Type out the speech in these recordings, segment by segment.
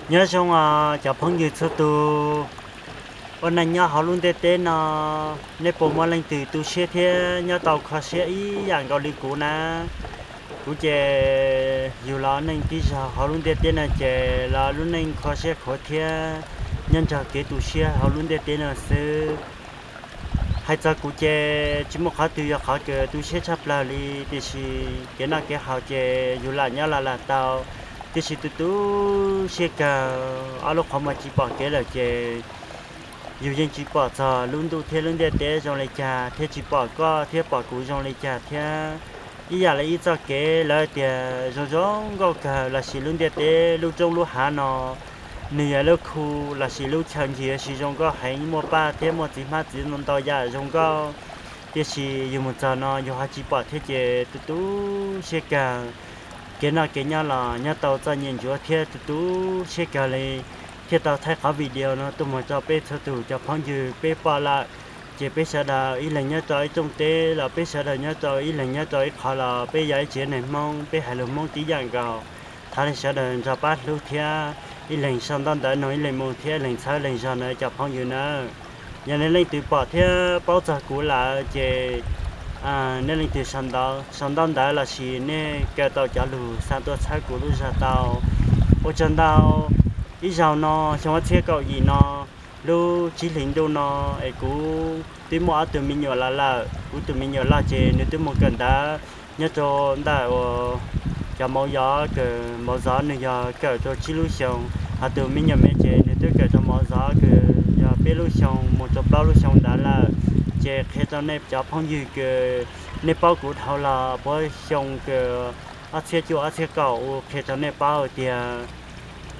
Nyob zoo os cov phooj ywg txhua tus, ua neej nyob hauv lub ntiaj teb no, nej puas muaj leej twg tu siab thiab nyob tau kho siab ib yam nkaus li kuv na? Kuv ces yug los neej tib zaug hauv lub ntiaj teb no ces los lub neej kho siab khuav thiab nyob nrog kev tu siab hauv lub ntiaj teb no xwb. Hais txog kuv ces tsis muaj qhov twg yog qhov kws tu siab tshaj plaws li, tiam sis kev noj kev haus ces yus lam nyob los lam tau, tiam sis tu tu siab kawg, ob lub qhov muag tsis pom kev lawm ces yus yeej tsis pom txog lub ntuj thiab lub ntiaj teb zoo li cas thiab tsis pom koj thiab pom kuv zoo li cas thiab. Ib yam li ib txoj kev lawv tias zoo zoo nkauj kawg lossis lub ntiaj teb lub roob lub hav no nws yog lub khu lossis lub chaw ncig ua si zoo nkauj heev, muaj paj thiab muaj txiv hmab txiv ntoo ntau yam zoo nkauj, tiam sis yus mus txog no yus ho tsis pom thiab ces tu tu siab kawg. Kev noj kev nyob los nyob tau txom nyem ntsuav thiab tu tu siab kawg li, thiaj tau thaij qhov video no tuaj mus rau peb txhua tus cov phooj ywg peb pom lawm. Ces peb sawv daws ib leeg nyob rau ib rooj teb los peb sawv daws nyob rau ib leeg nyob rau ib qho los peb yog ib tsev neeg Hmoob, peb hais lus Hmoob tib yam nkaus. Thov nej sawv daws nrog pab hlub thiab ib leeg sau ntawv ntawv nug ib leeg mus thiab ib leeg txhawb ib leeg zog na cov phooj ywg nawb. Yog nej leej twg pom thiab paub txog kuv lawm ces nej leej twg sau ntawv lossis nej kaw tau cov lus xa tuaj txhawb kuv lub zog tau. Ua tsaug ntau. Ib zaug no xyoo ob txhiab kaum yim no lub tsib hlis ntuj no es kuv twb muaj ob tug me nyuam los lawm. Kuv tus me nyuam loj ces nws twb mus kawm ntawv nyob rau ntawm uas cov mauv yov kawm mauv zov, nws yog kawm rau tsib lub xyoos, hos tus me nyuam me ces nws twb kawm rau mauv zov kawm yog peb lub xyoos mus rau plaub lub xyoos ntawd lawm. Ces qhia rau nej cov phooj ywg kws nej paub kuv dhau los puag xyoo kws ob txhiab cuaj ob txhiab kaum uas qhia rau nej paub tias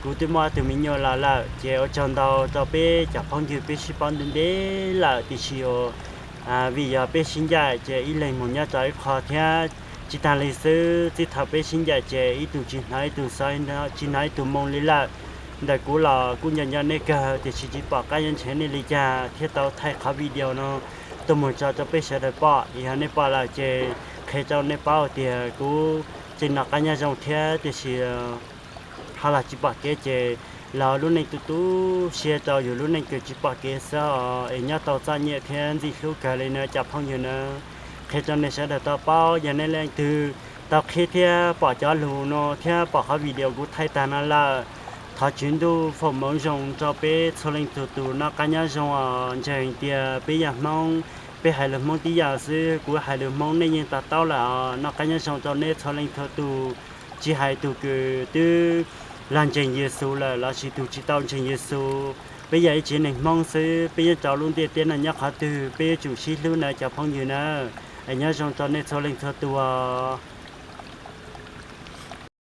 kuv twb muaj ob tug me nyuam los lawm. Ces ua tsaug ntau rau peb cov phooj ywg peb sib paub ntev ntev lawm tiam sis uas vim yog peb sib ncaim ces ib leeg mus nyob rau ib qho thiab. Tsis tag li xwb, txij thaum peb sib ncaim ces ib tug tsis hnov ib tug xov, tsis hnov ib tug moo li lawm. Ntawm kuv los kuj nco nco nej kawg tiam sis tsis pom qab yuav ntshev nej li cas thiaj tau thaij qhov video no tuaj mus tso rau peb sawv daws pom. Yog nej pom lawm ces qhia rau nej paub tias kuv tseem noj qab nyob zoo thiab tiam sis ho los tsis pom kev ces los lub neej tu tu siab rau yus lub neej kws tsis pom kev xwb os, es nyob tau txom nyem thiab ntxim hlub kawg li na cov phooj ywg na. Qhia rau nej sawv daws tau paub, yog nej leej twg tau qhib thiab pom cov lus no thiab pom qhov video kuv thaij tag no lawm, thov Tswv Ntuj foom hmoov zoo rau peb txhua leej txhua tus noj qab nyob zoo os. Ntseeg tias peb yog Hmoob, peb hais lus Hmoob tib yam xwb, kuv hais lus Hmoob nej yeej to taub lawm os. Noj qab nyob zoo rau nej txhua leej txhua tus, tsis hais tus kws twb los ntseeg Yexus lawm lossis tus tsis tau ntseeg Yexus, peb yog ib tsev neeg Hmoob xwb, peb nyob rau lub ntiaj teb no nyob qhov twg peb yuav tsum sib hlub na cov phooj ywg na. Es nyob zoo rau nej txhua leej txhua tus os.